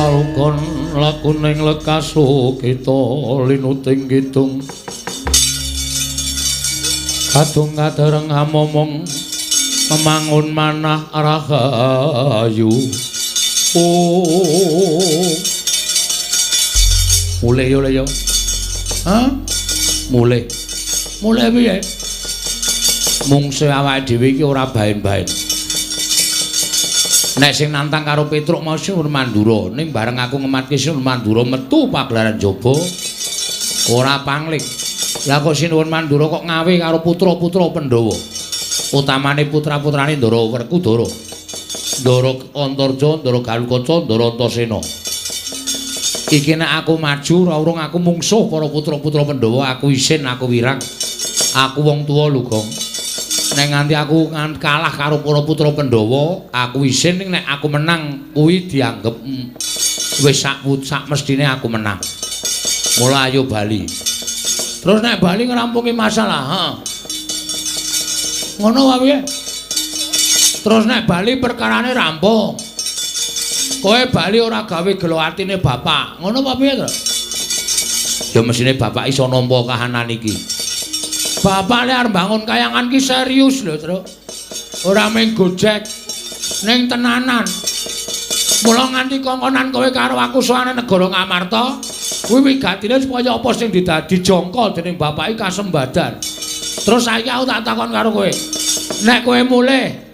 Lalukon lakuning lekaso kita linuting kidung kadung kadereng amomong memangun manah rahayu. Oh, mulih yo le yo. Hah? Mulih. Mulih piye? Mungsuh awake dhewe iki ora baen-baen. Nek sing nantang karo Petruk mau Sinuwun Mandura, ning bareng aku ngematke Sinuwun Mandura metu pagelaran jaba ora pangling. Lah kok Sinuwun Mandura kok ngawe karo putra-putra Pandhawa. Utamane putra-putrane Ndara Werkudara. Ndara Antarja, Ndara Galukaca, Ndara Antasena. Iki nek aku maju ora urung aku mungsuh para putra-putra Pandhawa, aku isin, aku wirang. Aku wong tuwa lho, Gong. Nek nganti aku kalah karo para putra Pandhawa, aku isin, ning nek aku menang kuwi dianggep wis sak mestine aku menang. Mula ayo bali. Terus nek bali ngrampungi masalah, heeh. Ngono wae piye? Terus nek bali perkarane rampung. Kowe bali ora gawe gelo atine bapak. Ngono apa piye to? Ya mesine bapak iso nampa kahanan iki. Bapak lek arep bangun kayangan ki serius lho, Truk. Ora mung gojek ning tenanan. Mula nganti kongkonan kowe karo aku sowane negara Ngamarta, kuwi wigatine supaya apa sing didadi jangka dening bapak iki kasembadan. Terus saiki aku tak takon karo kowe. Nek kowe mulih,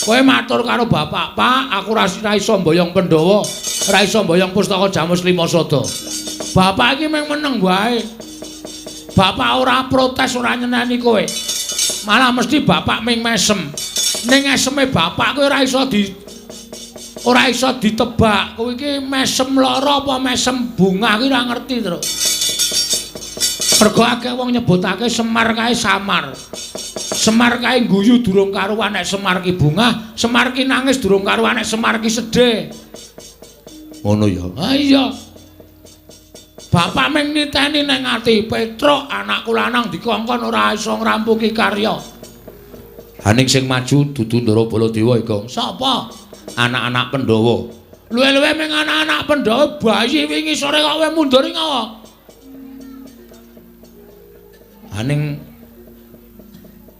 kowe matur karo bapak, "Pak, aku ora iso mboyong Pandhawa, ora iso mboyong pustaka Jamus Lima Sada." Bapak iki mung meneng wae. Bapak ora protes, ora nyeneni kowe. Malah mesti bapak ming mesem. Ning eseme bapak kowe ora iso ditebak. Kowe iki mesem lara apa mesem bungah kuwi ora ngerti, Truk. Mergo akeh wong nyebutake Semar kae samar. Semar kae guyu durung karuan nek Semar ki bungah, Semar ki nangis durung karuan nek Semar ki sedih. Ngono ya. Ha iya. Bapak ming niteni nang ati, Petruk anakku lanang dikongkon ora iso ngrampungi karya. Ha ning sing maju dudu Ndara Baladewa, Gong. Sapa? Anak-anak Pandhawa. Luwe-luwe ming anak-anak Pandhawa bayi wingi sore kok kowe mundur iki ngapa? Ha ning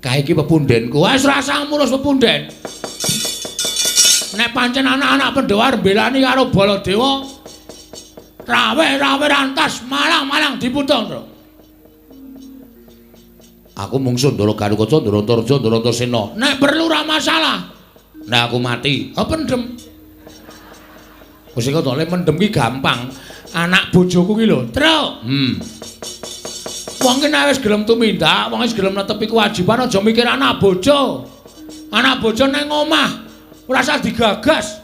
kae iki pepundhenku. Wis ora usah ngurus pepunden. Nek pancen anak-anak Pandhawa arep mbelani karo Baladewa, rawe-rawe rantas malang-malang diputung, Truk. Aku mungsuh Ndara Garukaca, Ndara Antarja, Ndara Antasena. Nek perlu ora masalah. Nek aku mati, ha pendem. Wis kok le mendem ki gampang. Anak bojoku ki lho, Truk. Wong ki nek wis gelem tumindak, wong wis gelem netepi kewajiban aja mikir anak bojo. Anak bojo nang omah ora usah digagas.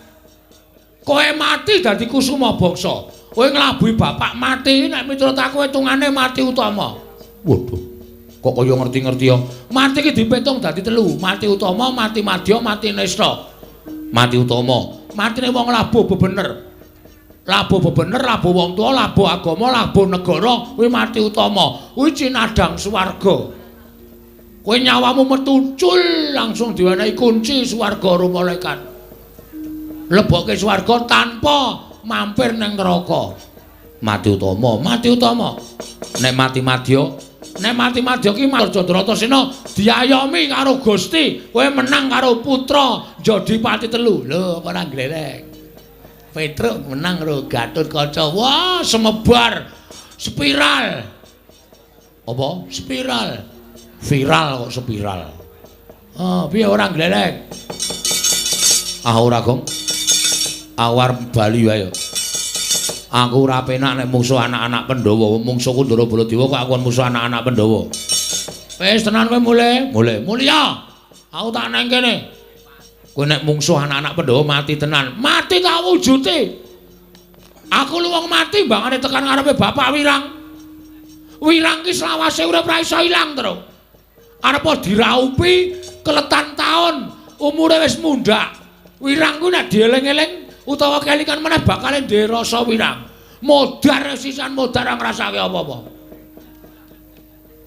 Kowe mati dadi kusuma bangsa. Kowe nglabuhi bapak mati nek miturut aku hitungane mati utama. Waduh. Kok kaya ngerti-ngerti ya. Mati ki dipitung dadi telu, mati utama, mati madya, mati nista. Mati utama, matine wong labuh bebener. Labuh bebener, labuh wong tuwa, labuh agama, labuh negara, kuwi mati utama. Kuwi cinadang swarga. Kowe nyawamu metu cul langsung diwenehi kunci swarga karo malaikat. Lebokke swarga tanpa mampir ning neraka. Mati utama, mati utama. Nek mati madya, nek mati madya ki Marjandratasena diayomi karo Gusti, kowe menang karo putra Jodipati telu. Lho, apa ora glereng? Petruk menang karo Gatotkaca. Wah, semebar spiral. Apa? Spiral. Viral kok spiral. Ah, piye ora glereng? Ah ora, Gong. Aku arep bali wae. Aku ora penak nek mungsuh anak-anak Pandhawa. Mungsuhku Ndara Baladewa kok aku musuh anak-anak Pandhawa. Wis tenan kowe mulih? Mulih. Mulya. Aku tak nang kene. Kowe nek mungsuh anak-anak Pandhawa mati tenan. Mati tak wujude. Aku lu wong mati mbangane tekan ngarepe Bapak Wirang. Wirang ki selawase urip ora iso ilang, Truk. Arep diraupi keletan taun, umure wis mundhak. Wirang ku nek dieling-eling utawa kelingan meneh bakal ndek rasa wirang. Modar sisan modar ngrasake apa-apa.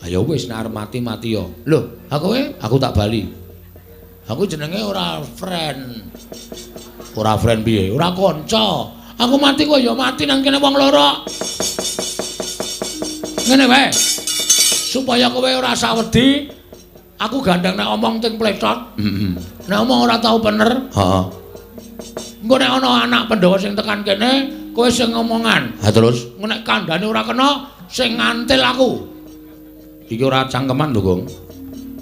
Ayo wis nek arep mati-mati ya. Lho, aku kowe, aku tak bali. Aku jenenge ora friend. Ora friend piye? Ora kanca. Aku mati kowe ya mati nang kene wong loro. Ngene wae. Supaya kowe ora usah wedi, aku gandeng nek omong ting pletot. Heeh. Nek omong ora tau bener. Heeh. Engko nek ana anak Pandhawa sing tekan kene, kowe sing ngomongan. Ha terus, engko nek kandhane ora kena, sing ngantil aku. Iki ora cangkeman lho, Gong.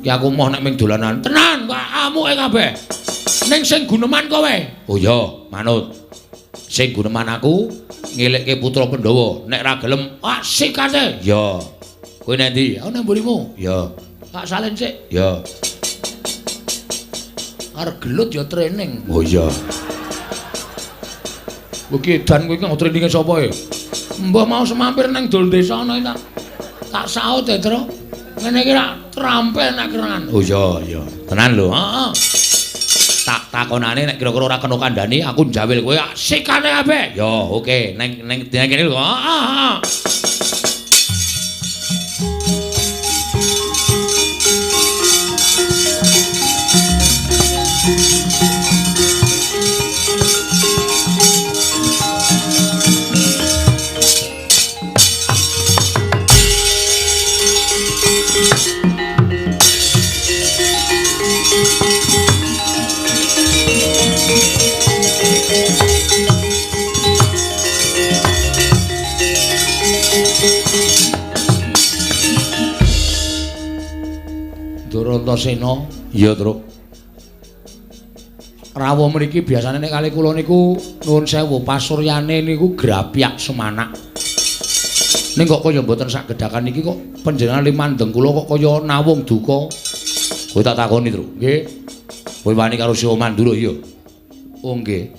Ki aku moh nek ming dolanan. Tenan, kok amuke kabeh. Ning sing guneman kowe. Oh iya, manut. Sing guneman aku ngelekke putra Pandhawa. Nek ra gelem, ah sikate. Ya. Kowe nang ndi? Aku nang mburimu. Ya. Tak salin sik. Ya. Arep gelut ya training. Oh iya. Kowe iki edan kowe iki traininge sapa e? Mbah mau semampir nang dol desa ana iki tak saut e, Tru. Ngene iki rak terampil nek kerengan. Oh iya, iya. Tenan lho. Heeh. Tak takonane nek kira-kira ora kena kandhani aku njawil kowe sikane kabeh. Ya, oke. Neng neng kene lho. Heeh, heeh. Antasena. Iya, Truk. Rawuh mriki biasane nek kali kula niku nuwun sewu pasuryane niku grapyak semanak. Ning kok kaya mboten sak gedhakan niki kok panjenengan limandheng kula kok kaya nawung duka. Kowe tak takoni, Truk. Nggih. Kowe wani karo Siwa Mandura iya. Oh nggih.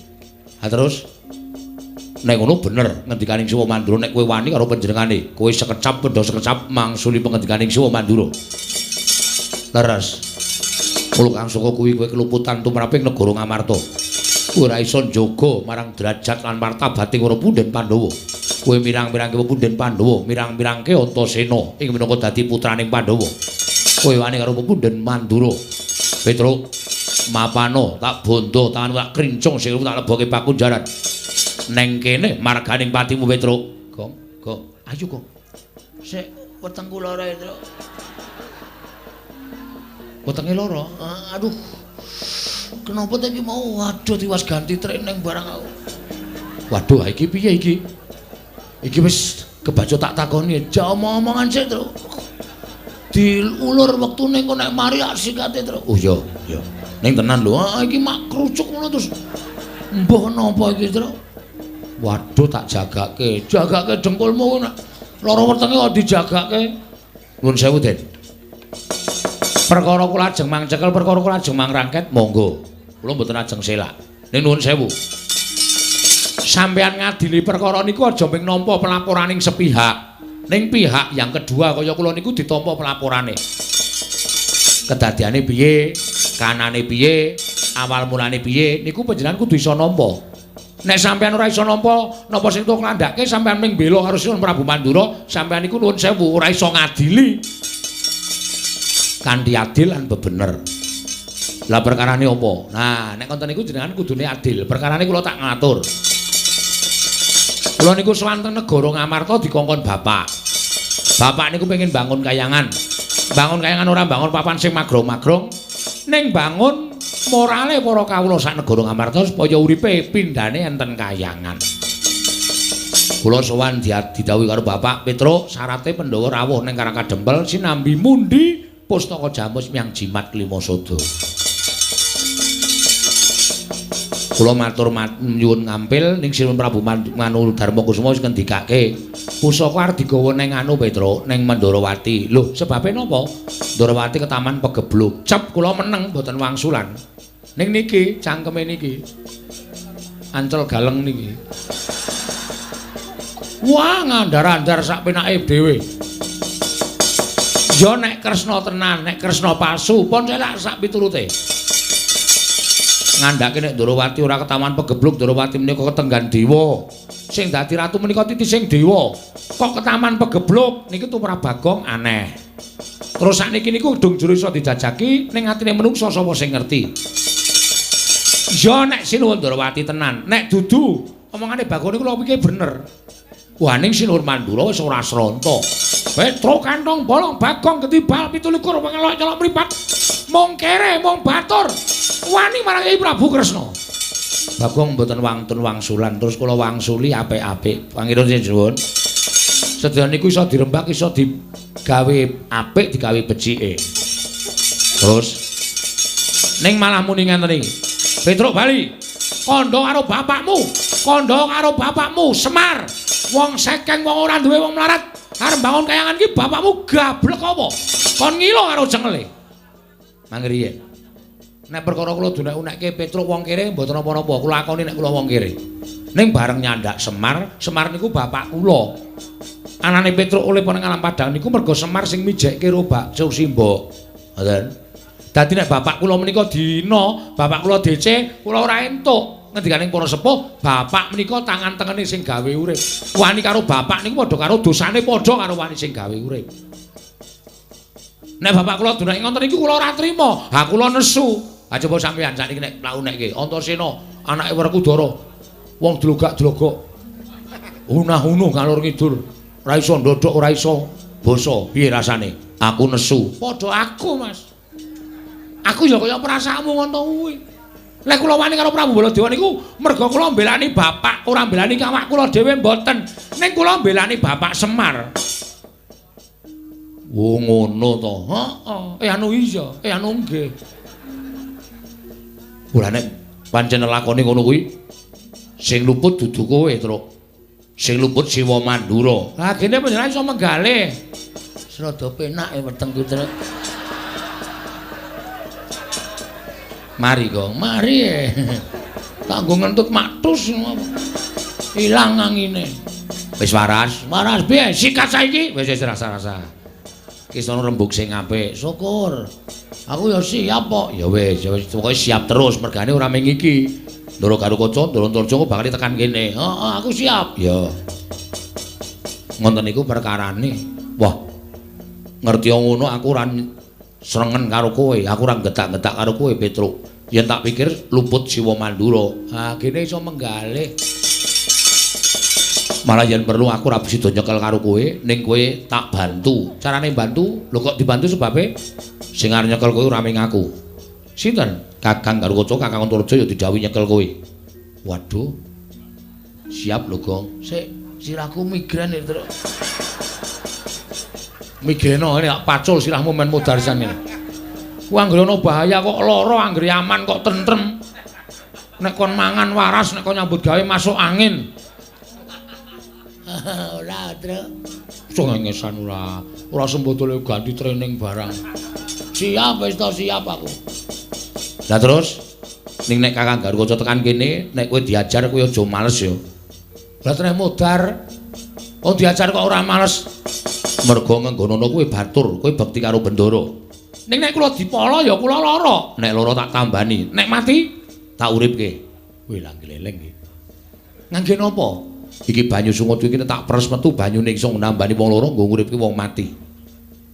Ha terus nek ngono bener ngendikaning Siwa Mandura nek kowe wani karo panjenengane, kowe sekecap pendha sekecap mangsuli pengendikaning Siwa Mandura. Leres. Mula Kang Saka kuwi kowe keluputan tumraping negara Ngamarta. Kowe ora iso njaga marang derajat lan martabating para punden Pandhawa. Kowe mirang-mirangke punden Pandhawa, mirang-mirangke Antasena ing minangka dadi putraning Pandhawa. Kowe wani karo punden Mandura. Petruk, mapano tak bondo tanganmu tak krincung sikilmu tak leboke pakunjaran. Neng kene marganing patimu Petruk. Gong, gong. Ayo, Gong. Sik wetengku lara, Petruk. Wetenge lara. Aduh. Kenapa ta iki mau? Waduh, tiwas ganti training barang aku. Waduh, iki piye iki? Iki wis kebaca tak takoni. Ja omong-omongan sik, Truk. Diulur wektune engko nek mari sikate, Truk. Oh iya, iya. Ning tenan lho. Ah iki mak krucuk ngono terus. Mbah napa iki, Truk? Waduh, tak jagake. Jagake dengkulmu nek lara wetenge kok dijagake. Nuwun sewu, Den. Perkara kula ajeng mangcekel, perkara kula ajeng mangrangket, monggo. Kula mboten ajeng selak. Ning nuwun sewu. Sampeyan ngadili perkara niku aja mung nampa pelaporaning sepihak. Ning pihak yang kedua kaya kula niku ditampa pelaporane. Kedadiane piye, kanane piye, awal mulane piye, niku panjenengan kudu iso nampa. Nek sampeyan ora iso nampa, napa sing tok nglandhake sampeyan mung bela karo Sinuwun Prabu Mandura, sampeyan niku nuwun sewu ora iso ngadili. Kanthi adil lan bebener. Lah perkarane apa? Nah, nek konten niku jenengan kudune adil. Perkarane kula tak ngatur. Kula niku sowan teng negara Ngamarta dikongkon bapak. Bapak niku pengen bangun kayangan. Bangun kayangan ora bangun papan sing magrong-magrong, ning bangun morale para kawula sak negara Ngamarta supaya uripe pindhane enten kayangan. Kula sowan didhawuhi karo bapak Petruk, syarate Pandhawa rawuh ning Karang Kadempel sinambi mundi pustaka jamus miang jimat klima sada. Kula matur nyuwun ngampil ning Sinuwun Prabu Manu Darma Kusuma wis ngendikake pusaka arep digawa ning anu Petruk ning Mandrawati. Lho, sebabe napa? Mandrawati ketaman pegebluk. Cep kula meneng mboten wangsulan. Ning niki cangkeme niki. Ancel galeng niki. Wah, ngandar-andar sak penake dhewe. Ya nek Kresna tenan, nek Kresna palsu, pun selak sak piturute. Ngandhake nek Ndrawati ora ketaman pegebluk, Ndrawati menika ketenggan dewa. Sing dadi ratu menika titising dewa. Kok ketaman pegebluk niki tumrap Bagong aneh. Terus sakniki niku dung jero iso dijajaki ning atine menungsa sapa sing ngerti. Ya nek Sinuwun Ndrawati tenan, nek dudu Omongane Bagong niku kula pikir bener. Wah ning Sinur Mandura wis ora sronta. Petruk kantong bolong Bagong ketibal 27 pengelok nyelok mripat. Mung kere mung batur. Wani marang Kyai Prabu Kresna. Bagong mboten wantun wangsulan terus kula wangsuli apik-apik. Pangeran nyuwun. Sedaya niku iso dirembak iso digawe apik digawe becike. Terus ning malah muni ngenten iki. Petruk bali. Kandha karo bapakmu, kandha karo bapakmu Semar. Wong sekeng wong ora duwe wong melarat arep bangun kayangan iki bapakmu gablek apa? Kon ngilo karo cengele. Mangriyen. Nek perkara kula dunek-unekke Petruk wong kere mboten napa-napa, kula akoni nek kula wong kere. Ning bareng nyandak Semar, Semar niku bapak kula. Anane Petruk oleh nang alam padang niku mergo Semar sing mijekke ro bakso simbok. Ngoten. Dadi nek bapak kula menika dina, bapak kula DC, kula ora entuk. Ngendikaning para sepuh, bapak menika tangan tengene sing gawe urip. Wani karo bapak niku padha karo dosane padha karo wani sing gawe urip. Nek bapak kula dunake ngoten niku kula ora trima. Ha kula nesu. Ha coba sampeyan sakniki nek lakunekke Antasena anake Werkudara. Wong dlogak-dlogok. Unah-unuh ngalor ngidul. Ora iso ndodhok, ora iso basa. Piye rasane? Aku nesu. Padha aku, Mas. Aku ya kaya perasaanmu ngono kuwi. Lek kula wani karo Prabu Baladewa niku merga kula mbelani bapak, ora mbelani awak kula dhewe mboten. Ning kula mbelani bapak Semar. Oh ngono to. Heeh. Anu iya, anu nggih. Ora nek pancen lakone ngono kuwi sing luput dudu kowe, Truk. Sing luput Siwa Mandura. Lah gene panjenengan iso menggalih. Serada penak e wetengku, Truk. Mari, Gong. Mari. Tak nggo ngentut maktus ilang angine. Wis waras. Waras piye? Sikat saiki. Wis wis rasa-rasa. Ki sono rembug sing apik. Syukur. Aku ya siap kok. Ya wis, ya wis pokoke siap terus mergane ora mung iki. Ndoro karo kaca, Ndoro Antarja kok bakal tekan kene. Heeh, aku siap. Ya. Ngoten niku perkarane. Wah. Ngerti ngono aku ora srengen karo kowe, aku ora getak-getak karo kowe, Petruk. Yen tak pikir luput Siwa Mandura. Ha, gene iso menggalih. Malah yen perlu aku ora sida nyekel karo kowe, ning kowe tak bantu. Carane bantu? Lho kok dibantu sebabe? Sing arep nyekel kowe ora mung aku. Sinten? Kakang Garukaca, Kakang Antarja ya didhawuhi nyekel kowe. Waduh. Siap lho, Gong. Sik, sirahku migrain iki, Truk. Migreno ngene tak pacul sirahmu men modar sisan ngene. Ku anggere ana bahaya kok lara, anggere aman kok tentrem. Nek kon mangan waras, nek kon nyambut gawe masuk angin. Ora, Truk. Cengengesan ora. Ora sembodole ganti training barang. Siap wis to, siap aku. Lah terus ning nek Kakang Garukaca tekan kene, nek kowe diajar kowe aja males ya. Lah treh modar. Oh diajar kok ora males. Mergo ngenggonono kowe batur, kowe bekti karo Bendara. Ning nek kula dipala ya kula lara. Nek lara tak tambani, nek mati tak uripke. Wih lah gleleng iki. Ngangge napa? Iki banyu sungut iki tak peres metu banyune iso nambani wong loro nggo nguripke wong mati.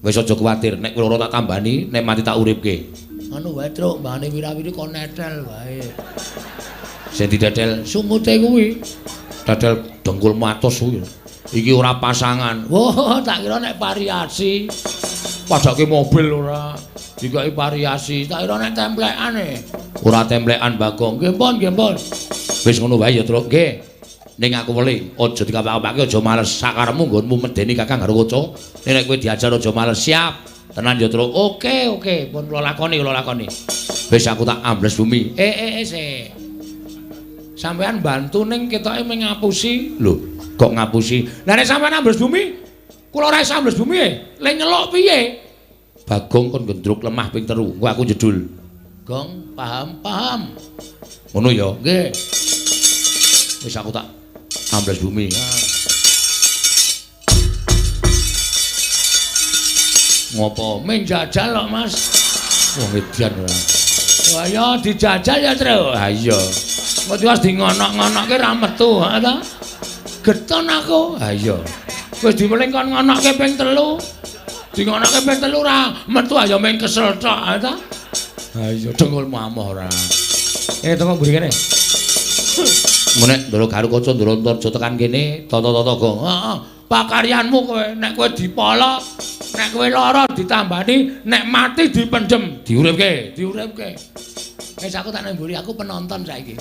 Wis aja kuwatir, nek lara tak tambani, nek mati tak uripke. Anu wae, Truk, mbane wirawiri kon netel wae. Sing didedel sungute kuwi. Dedel dengkul matos kuwi. Iki ora pasangan. Wah, tak kira nek variasi. Padake mobil ora. Dikai variasi, tak kira nek templekan e. Ora templekan, Bagong. Nggih pun, nggih pun. Wis ngono wae ya, Truk. Nggih. Ning aku weling, aja dikapak-kapake, aja males. Sakarepmu nggonmu medeni Kakang Garukaca. Nek kowe diajar aja males. Siap. Tenan ya, Truk. Oke, oke. Pun kula lakoni, kula lakoni. Wis aku tak ambles bumi. Sik. Sampeyan bantu ning ketoke mung ngapusi. Lho, kok ngapusi? Lah nek sampeyan ambles bumi, kula ora iso ambles bumi e. Le nyeluk piye? Bagong kon gendruk lemah ping 3. Engko aku jedul. Gong, paham, paham. Ngono ya? Nggih. Wis aku tak ambles bumi. Ngopo? Men jajal kok, Mas. Wong edan ora. Wah ya dijajal ya, Truk. Ha iya. Kok tiwas di ngonok-ngonokke ra metu, ha ta? Geton aku. Ha iya. Wis diweling kon ngonokke ping 3. Di ngonokke ping 3 ora metu ayo mung kesel tok, ha ta? Ha iya dengkulmu amoh ora. Tengok mburi kene. Nek Ndara Garukaca Ndara Antarja tekan kene tata-tata gong. Heeh, pakaryanmu kowe nek kowe dipala, nek kowe lara ditambani, nek mati dipendhem, diuripke, diuripke. Wis aku tak nang mburi, aku penonton saiki.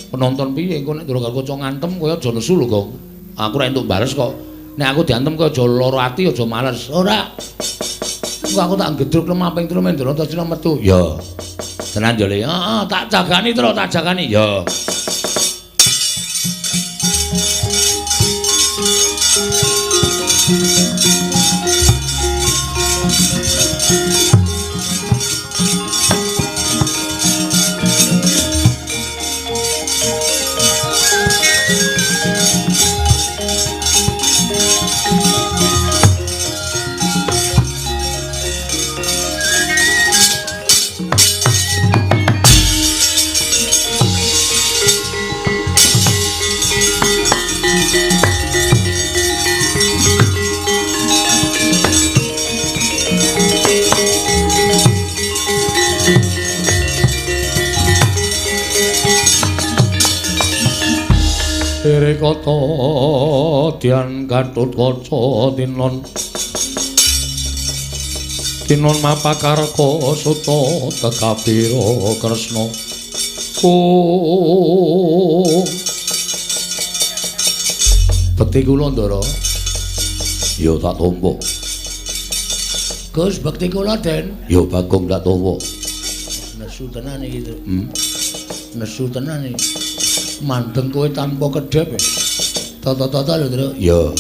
Penonton piye engko nek Ndara Garukaca ngantem kowe aja nesu lho, Gong. Aku ora entuk bales kok. Nek aku diantem kowe aja lara ati, aja males. Ora. Engko aku tak gedruk lemah ping 3 Ndara Antarja metu. Ya. Tenan yo Le. Heeh, tak jagani terus, tak jagani. Ya. Kata dian Gatotkaca tinon tinon mapakarka suta tekabira Kresna ku bekti kula Ndara ya tak tampa. Gus bekti kula Den ya Bagong tak tampa. Nesu tenan iki. Nesu tenan iki. Mandeng kowe tanpa kedhep. Tata-tata lho, Tru. Ya.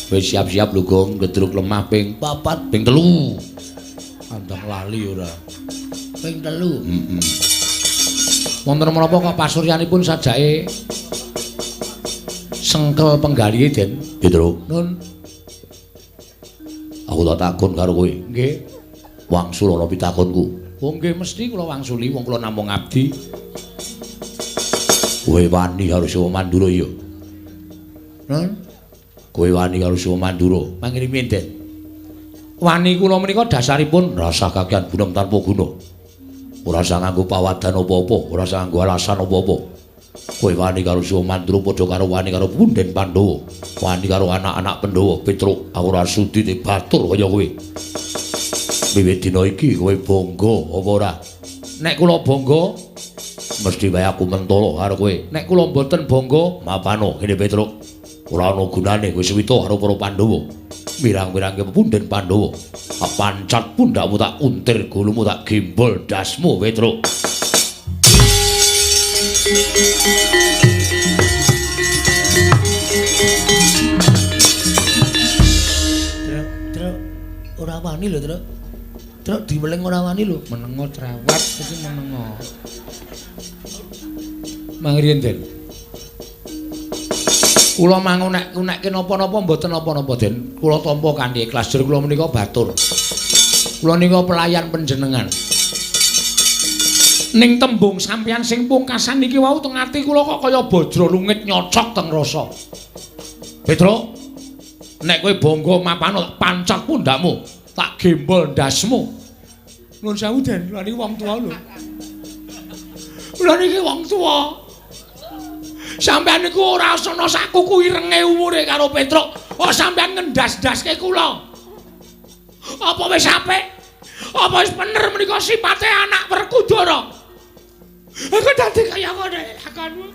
Wis siap-siap lho, Gong, gedruk lemah ping 4, ping 3. Andang lali ora. Ping 3. Heeh. Wonten menapa kok pasuryanipun sajake sengkel penggalihe, Den? Ya, Tru. Nun. Aku tak takon karo kowe. Nggih. Wangsul ana pitakonku. Oh nggih mesti kula wangsuli wong kula namung abdi. Kowe wani karo Siwa Mandura ya? Nun? Kowe wani karo Siwa Mandura? Mangirimi, Den. Wani kula menika dasaripun rasah kakean bunem tanpa guna. Ora usah nganggo pawadan apa-apa, ora usah nganggo alasan apa-apa. Kowe wani karo Siwa Mandura padha karo wani karo punden Pandhawa, wani karo anak-anak Pandhawa. Petruk, aku ora sudi dibatur kaya kowe. Wiwit dina iki kowe bangga apa ora? Nek kula bangga mesti wae aku mentolo karo kowe. Nek kula mboten bangga, mapano kene Petruk. Ora ana gunane kowe suwita karo para Pandhawa. Mirang-mirangke punden Pandhawa. Tak pancat pundakmu, tak untir gulumu, tak gembol dasmu Petruk. Truk, truk, ora wani lho, Truk. Truk diweling ora wani lho. Menengo cerewet iki menengo. Mangriyen, Den. Kula mangunek-unekke napa-napa mboten napa-napa, Den. Kula tampa kanthi ikhlas. Jur kula menika batur. Kula nika pelayan panjenengan. Ning tembung sampeyan sing pungkasan niki wau teng ati kula kok kaya bajra lungit nyocok teng rasa. Petruk, nek kowe bangga mapano tak pancat pundakmu, tak gembol ndasmu. Nuwun sewu, Den, kula niki wong tuwa lho. Kula niki wong tuwa. Sampeyan niku ora ana sakuku irenge umure karo Petruk. Oh sampeyan ngendas-ndaske kula. Apa wis apik? Apa wis bener menika sipate anak Werkudara? Aku dadi kaya ngono lakonmu.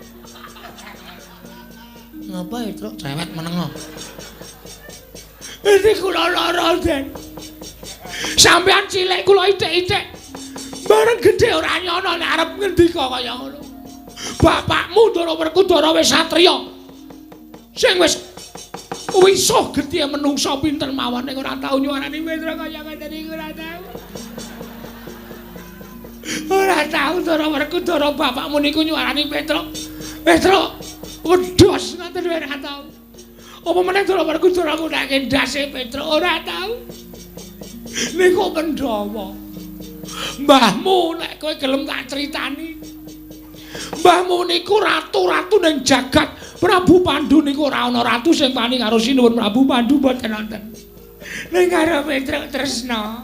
Ngapa Petruk cewek menengo? Ini kula lara, Den. Sampeyan cilik kula ithik-ithik. Bareng gedhe ora nyono nek arep ngendika kaya ngono. Bapakmu Ndara Werkudara wis satriya. Sing wis wisuh gedhe menungsa pinten mawon ning ora tau nyuwarani Petruk kaya ngene iki ora tau. Ora tau Ndara Werkudara bapakmu niku nyuwarani Petruk. Petruk wedhos ngoten ora tau. Apa meneh Ndara Werkudara ngundake ndase Petruk ora tau. Niku Pandhawa. Mbahmu nek kowe gelem tak critani. Mbahmu niku ratu-ratu ning jagat. Prabu Pandu niku ora ana ratu sing wani karo Sinuwun Prabu Pandu mboten wonten. Ning karo Petruk tresna.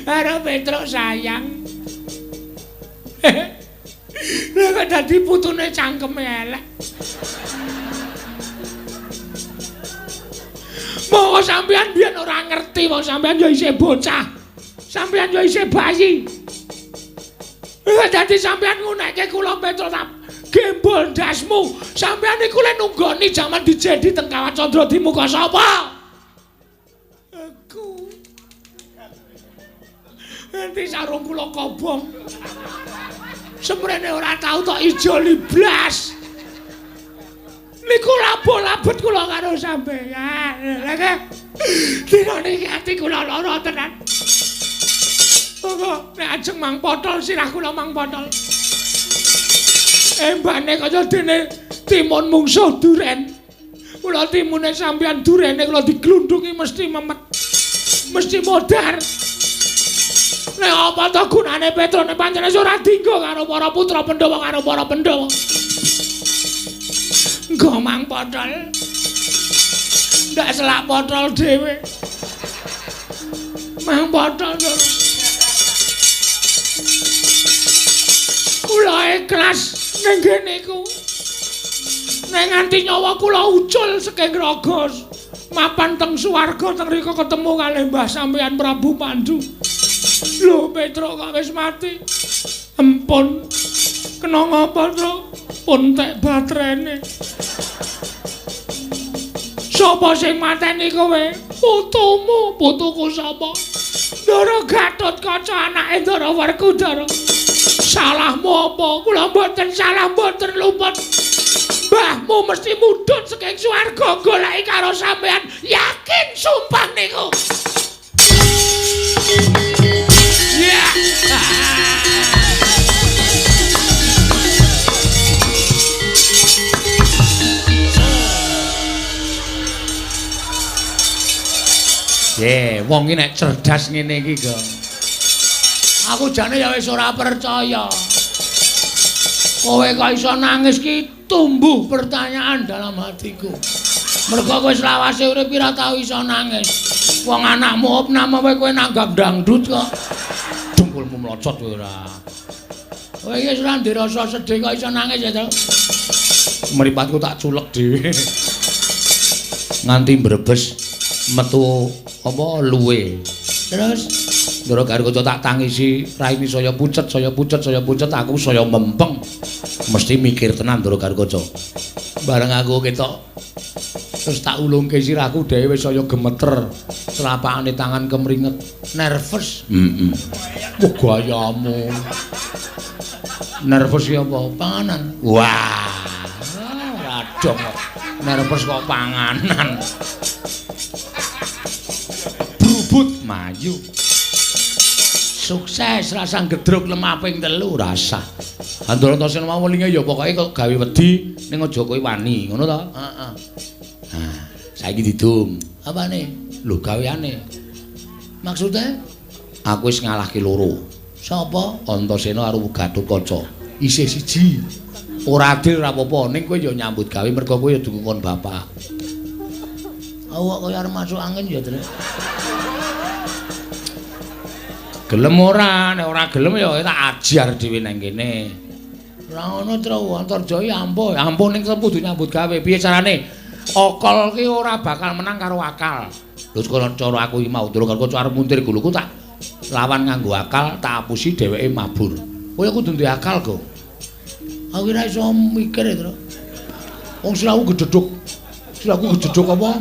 Karo Petruk sayang. Lah kok dadi putune cangkeme elek. Monggo sampean biyen ora ngerti, wong sampean ya isih bocah. Sampean ya isih bayi. Lah dadi sampean ngunekke kula Petro tak gembol ndasmu. Sampean niku le nunggoni jaman dijedi teng Kawat Candra di muka sapa? Aku. Enti sarung kula kobong. Semrene ora tau tok ijoli blas. Niku labo-labet kula karo sampeyan. Lha nggih. Dina niki ati kula lara tenan. Monggo nek ajeng mang potol sirah kula mang potol. Embane kaya dene timun mungsuh duren. Kula timune sampeyan durene kula diglundungi mesti memet. Mesti modar. Nek apa to gunane Petro nek pancen ora dinggo karo para putra Pandhawa karo para Pandhawa. Nggo mang potol. Ndak selak potol dhewe. Mang potol. Kula ikhlas ning ngene iku. Nek nganti nyawa kula ucul saking raga mapan teng swarga teng rika ketemu kalih Mbah sampeyan Prabu Pandu. Lho Petro kok wis mati. Empun. Kena ngapa, Tru? Pun tek baterene. Sapa sing mateni kowe? Putumu, putuku sapa? Ndara Gatotkaca anake Ndara Werkudara. Salahmu apa? Kula mboten salah, mboten luput. Mbahmu mesti mudhun saking swarga goleki karo sampean. Yakin sumpah niku. Ya. Ye, wong iki nek cerdas ngene iki, Gong. Aku jane ya wis ora percaya. Kowe kok iso nangis ki tumbuh pertanyaan dalam hatiku. Mergo kowe selawase urip ora tau iso nangis. Wong anakmu opname kowe nanggap dangdut kok. Dengkulmu mlocot kowe ora. Kowe iki wis ora ndek rasa sedih kok iso nangis ya, Tru. Mripatku tak culek dhewe. Nganti mbrebes metu apa luwe. Terus Ndara Garuda tak tangisi, raine saya pucet, saya pucet, saya pucet, aku saya mempeng. Mesti mikir tenan Ndara Garuda. Bareng aku ketok terus tak ulungke sirahku dhewe wis saya gemeter, telapakane tangan kemringet, nervous. Heeh. Wah gayamu. Nervous ki apa? Panganan. Wah, ora dong kok. Nervous kok panganan. Brubut mayu. Sukses rasa gedruk lemah ping 3 rasa. Andarantasena mau welinge ya pokoke kok gawe wedi ning aja kowe wani, ngono to? Heeh. Nah, saiki didum. Apane? Lho gaweane. Maksude aku wis ngalahke loro. Sapa? Antasena karo Gatotkaca. Isih siji. Ora adil ora apa-apa, ning kowe ya nyambut gawe mergo kowe ya dukungkon bapak. Awak kaya arep masuk angin ya, Tru. Gelem ora, nek ora gelem ya tak ajar dhewe nang kene. Ora ngono, Tru, Antarja iki ampuh, ampuh ning kudu nyambut gawe. Piye carane? Akal ki ora bakal menang karo akal. Lho cara aku iki mau Ndara Garuda arep muntir guluku tak lawan nganggo akal, tak apusi dheweke mabur. Kowe kudu duwe akal, Gong. Aku ora iso mikir, Tru. Wong sirahku gedhedhuk. Sirahku gedhedhuk apa?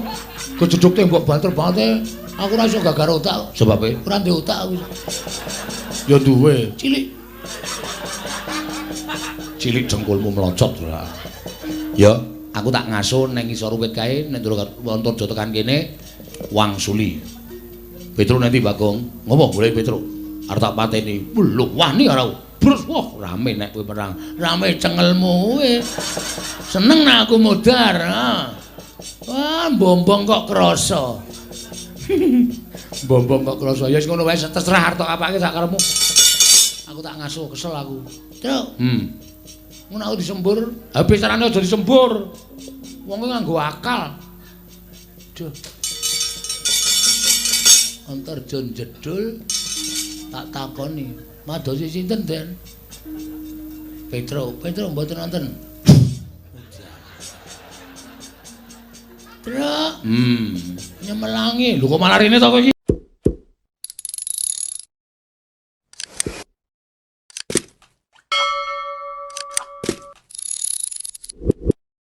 Gedhedhuk tembok banter banget. Aku ora iso gagar otak, sebabe ora ndek otak aku. Ya duwe, cilik. Cilik dengkulmu mlocot ora. Ya, aku tak ngaso ning ngisor wit kae nek Antarja tekan kene wangsuli. Petro nanti Bagong, ngopo golek Petro? Arep tak pateni. Lho, wani ora. Brus, wah rame nek kowe perang. Rame cengelmu kowe. Seneng nek aku modar, ha. Wah, bombong kok krasa. Bombong kok krasa. Ya wis ngono wae terserah arep tok apake sak karepmu. Aku tak ngaso kesel aku. Truk. Ngono aku disembur. Ha piye carane aja disembur. Wong kuwi nganggo akal. Duh. Antarja jedul tak takoni, "Madosi sinten, Den?" Petro, Petro mboten wonten. Truk. Nyemelangi. Lho kok malah rene to kowe iki?